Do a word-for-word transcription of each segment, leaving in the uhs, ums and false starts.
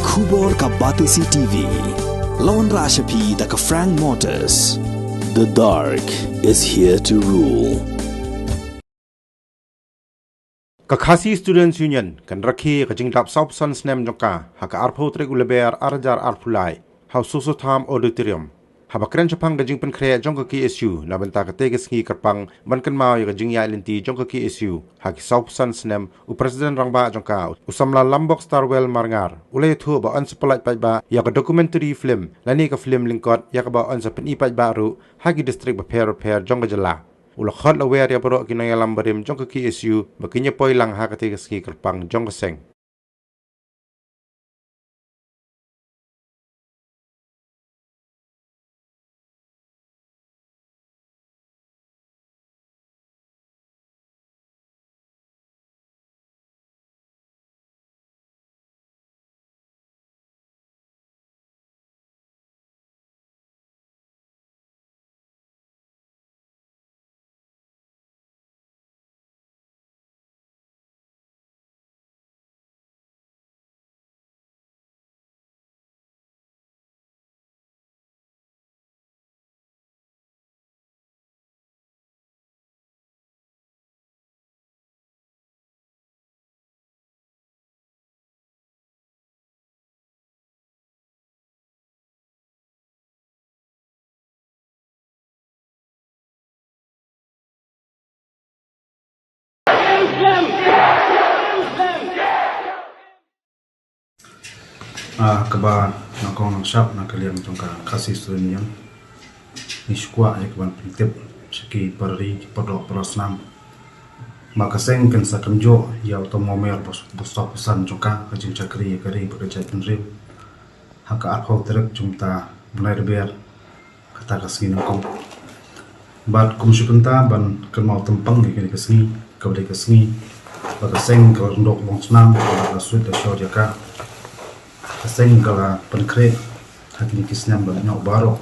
Khubor ka Batesi T V. Lawan Rashapi da ka Frank Motors. The dark is here to rule. Ka Khasi Students Union kan rakhe ka jingdap sawphew san snem jong ka ha ka arphew tarik u Lber ar hajar arphew lai ha u Soso Tham Auditorium. Haba kren shaphang ka jingpynkhreh jong ka K S U na bynta katei ka sngi kyrpang ban kynmaw ïa ka jingïaid lynti jong ka K S U ha ki sawphew san snem, u President Rangbah jong ka, u samla Lambok Starwell Marngar, u la ïathuh ba yn sa pyllait paidbah ïa ka documentary film lane ka film lyngkot ïa kaba yn sa pyni paidbah ruh ha ki district bapher bapher jong ka jylla. U la khot la wer ïa baroh ki nongïalam barim jong ka K S U ba kin ïa poi lang ha katei ka sngi kyrpang jong ka seng. Ah, kaba na kong nang shap na ka liang jong ka Khasi Student Union. Ngi sngewkwah ïa kaban pyntip sha ki para ri, ki para doh para snam ba ka seng kan sa kynjoh ïa u tymmen umer ba sawphew san jong ka, ka jingshakri ïa ka ri bad ka jaitbynriew ha ka arphew tarik jong mynta u bnai Lber, kata ka sngi nyngkong. Bad kum shu bynta ban kynmaw tympang ïa kane ka sngi, kaba dei ka sngi ba ka seng ka la rung dok long snam, ba ka la suit da shor ïa ka. Ka seng ka la pynkhreh ha kine ki snem ba la ñiew baroh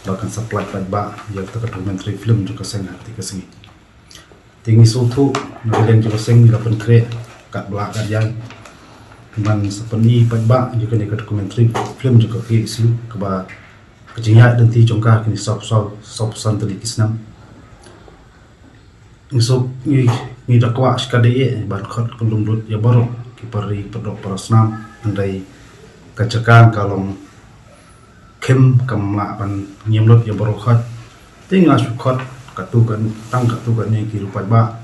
ba kan sa pyllait paidbah ïa kata ka documentary film jong ka seng ha kata ka sngi. Te ngi sngewthuh na ka liang jong ka seng ngi la pynkhreh katba lah katba ïai ban sa pyni paidbah ïa kane ka documentary film jong ka K S U kaba ka jingïaid lynti jong ka kine saw saw saw san tylli ki snem. Ngi sngewthuh, ngi, ngi da kwah shikatdei ban khot kynduh lut ïa baroh ki para ri, para doh para snam, hynrei ka jaka ka long khim, kam lah ban ngim lut ïa baroh khoit. Te ngi la shu khot katto katne, tang katto katne ki riew paidbah,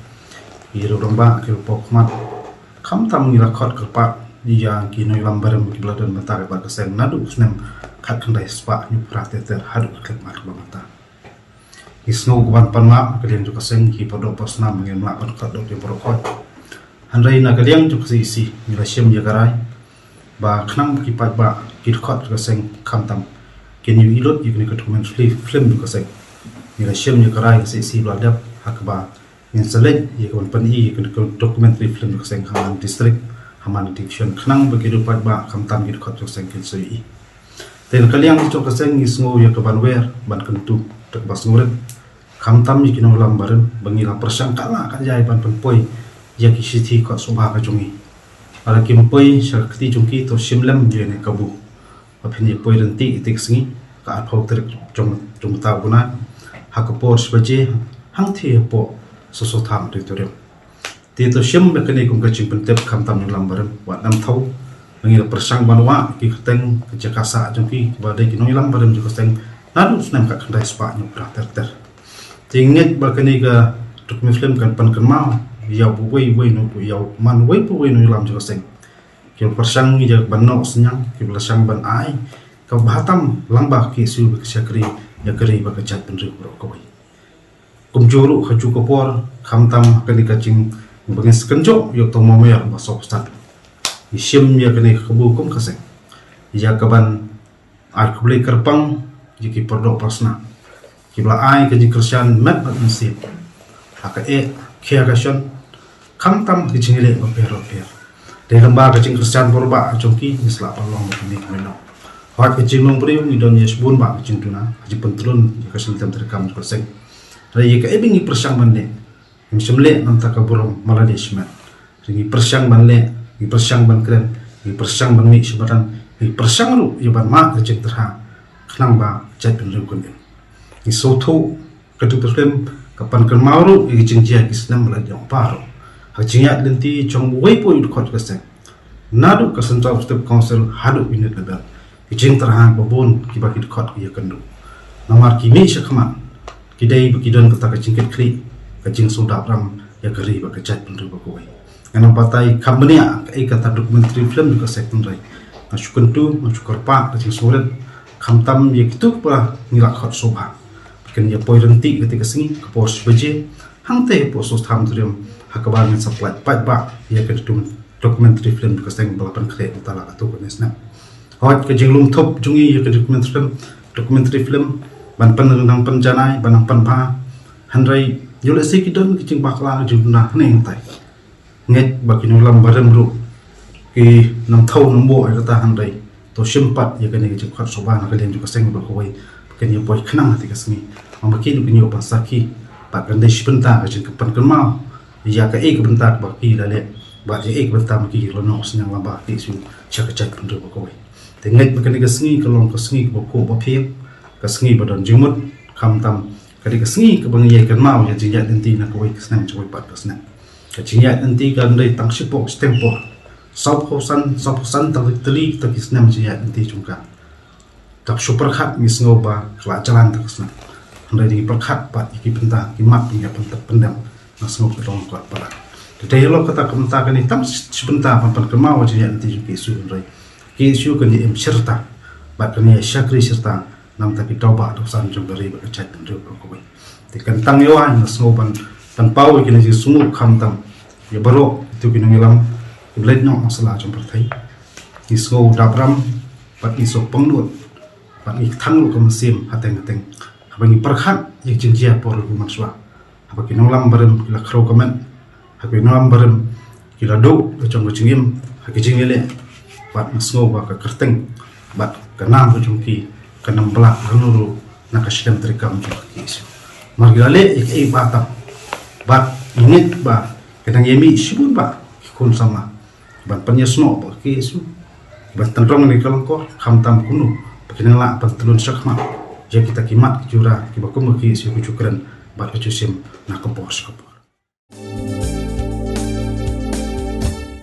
ki riew rangbah, ki riew paw khmat. Khamtam ngi la khot kyrpad ïa ki nongïalam barim kiba la don bynta bad ka seng naduh u snem khatkhyndai spah hynñiewphew phra ter ter haduh ka khyllipmat kaba mynta. Ngi sngew kaban pan map ka liang jong ka seng, ki para doh para snam, ngim lah ban khot doh ïa baroh khoit. Hynrei na ka liang jong ka C E C ngi la shim ïa ka rai ba khnang ba ki paidbah ki dkhot ka seng khamtam kin ïohi lut ïa kane ka documentary film jong ka seng. Ngi la shim ïa ka rai ka C E C ba la dep ha kaba ngin sa leit ïa kaban pyni ïa kane ka documentary film jong ka seng ha man district, ha man division, khnang ba ki riew paidbah khamtam ki dkhot jong ka seng kin sa ïohi. Te na ka liang jong ka seng ngi sngew ïa kaban wer ban kyntu da kaba sngewrit khamtam ïa ki nongïalam barim ba ngi la pyrshang katba lah katba ïai ban pynpoi ïa ki shithi khot sngewbha ka jong ngi. Lada kim poi sha ka kti jong ki, to shim lem ïa kane ka kabu ba phin ïa poi ryntih ïa kata ka sngi, ka arphew tarik jong, jong mynta u bnai, ha ka por shi baje hangtei hapoh Soso Tham Auditorium. Te to shim ïa kane kum ka jingpyntip khamtam ïa nongïalam barim, wat nym thaw ba ngi la pyrshang ban wah ki kyrteng, ki jaka sah jong ki, kiba dei ki nongïalam barim jong ka seng naduh u snem khatkhyndai spah hynñiewphew phra ter ter. Te ngeit ba kane ka documentary film kan pynkynmaw ïa uwei uwei u nong, ïa u man uwei pa uwei u nongïalam jong ka seng, kiba la pyrshang ïa kaban noh synñiang, kiba la shang ban ai kaba bha tam lyngba ka K S U, ka shakri ïa ka ri bad ka jaitbynriew baroh kawei. Kumjuh ruh ha kajuh ka por, khamtam ha kane ka jing ba ngin sa kynjoh ïa u tymmen umer ba sawphew san, ngi shim ïa kane ka kabu kum ka seng ïa kaban ai khublei kyrpang ïa ki para doh para snam kiba la ai ka jingkyrshan met bad mynsiem ha ka eh, khia ka shon, khamtam ha ki jingïaleh bapher bapher. Dei lyngba ka jingkyrshan bor ba jong ki ngi sa lah ban long bad kane ka mino. Hooid, ka jinglong briew ngi don ïa shibun bah ka jingduna, ka jingpyntrun ïa ka shynna treikam jong ka seng. Hynrei ïa kaei ba ngi pyrshang ban leh, ngim shym leh na ka bynta ka burom ba la dei shimet. Ngi pyrshang ban leh, ngi pyrshang ban kren, Ngi pyrshang ban mih sha madan, ngi pyrshang ruh ïa ban mad ka jingtyrha khnang ba ka jaitbynriew kan im. Ngi sngewthuh ka Tripura Film ka pynkynmaw ruh ïa ka jingjia ki snem ba la ïoh paw ruh ha ka jingïaid lynti jong uwei pa uwei u dkhot ka seng, naduh ka Central Executive Council haduh unit level. Ki jingtyrha ba bun kiba ki dkhot ki ïakynduh, namar ki mih sha khmat, ki dei ba ki don kata ka jingkitkhlieh, ka jingsngewdap ram ïa ka ri bad ka jaitbynriew ba kawei. Ngan ym batai kham bniah kaei kata documentary film jong ka seng, hynrei nga shu kyntu, nga shu kyrpad ka jingsngewrit, khamtam ïa kito ba ngi la khot sngewbha ba kin ïa poi ryntih kata ka sngi ka por shi baje hangtei hapoh Sostham Auditorium, ha kaba ngin sa pynlait paidbah ïa ka documentary film jong ka seng ba la pynkhreh mynta la katto katne snem. Hooid, ka jinglum thup jong ngi ïa ka documentary film, documentary film ban pynrung, ban pynjanai, ban pynbha. Hynrei ïoh lehse ki don ki jingbakla, ki jingduna hangne hangtai. Ngeit ba ki nongïalam barim ruh ki nang thaw nang buh ïa kata, hynrei to shim pat ïa kane ka jingkhot sngewbha na ka liang jong ka seng ba kawei ba kin ïa poi khnang ha kata ka sngi. Ba ma ki ruh kin ïoh ban sakhi bad kan dei shi bynta ka jingpynkynmaw ïa kaei ka bynta ba ki la leh bad ïa kaei ka bynta ma ki la noh synñiang lamba ki shu sha ka jaitbynriew ba kawei. Te ngeit ba kane ka sngi ka long ka sngi kaba khuh ba phieng, ka sngi ba don jingmut, khamtam ka dei ka sngi kaba ngi ïa kynmaw ïa ka jingïaid lynti na kawei ka snem sha kawei pat ka snem. Ka jingïaid lynti kan dei tang shiphew shiteng por, sawphew san, sawphew san tylli tylli kita ki snem jingïaid lynti jong ka. Dap shu pyrkhat ngi sngew ba ka la jlan ta ka snem, hynrei ngi pyrkhat bad ïa ki bynta ki mat ngi ïa pyntip pyndem, nga sngew ka long ka la palat. Te dei ïa la kata ka bynta kane tang shi bynta ban pynkynmaw ïa ka jingïaid lynti jong ka KSU, hynrei ka KSU kan ïa im shirta bad kan ïa shakri shirta na ka bynta ki dewbah dewsan jong ka ri bad ka jaitbynriew ba kawei. Te kan tang ïa wei nga sngew ban, ban pynpaw ïa kine ki jingsngew khamtam ïa baroh kito ki nongïalam, ki leit noh na sla jong pyrthei. Ngi sngew dap ram bad ngi sngew pangnud bad ngi thang ruh ka mynsiem hateng hateng haba ngi pyrkhat ïa ka jingjia por ruh man shuwa, haba ki nongïalam barim ki la khrew ka met, haba ki nongïalam barim ki la duh la jong ka jingim ha ka jingïaleh, bad nga sngew ba ka kyrteng bad ka nam ka jong ki kan ym blah lano ruh na ka shlem treikam jong ka KSU. Namar ki la leh ïa kaei ba tam bad ngi ngeit ba ka dang ïa mih shibun bah ki khun samla ban pynïasnoh bad ka KSU, ban tynrong ïa ka lyngkor, khamtam kumno ba kin nang lah ban tlun shakhmat ïa kita ki mat ki jura kiba kum ka KSU ka ju kren bad ka ju shim na ka por sha ka por.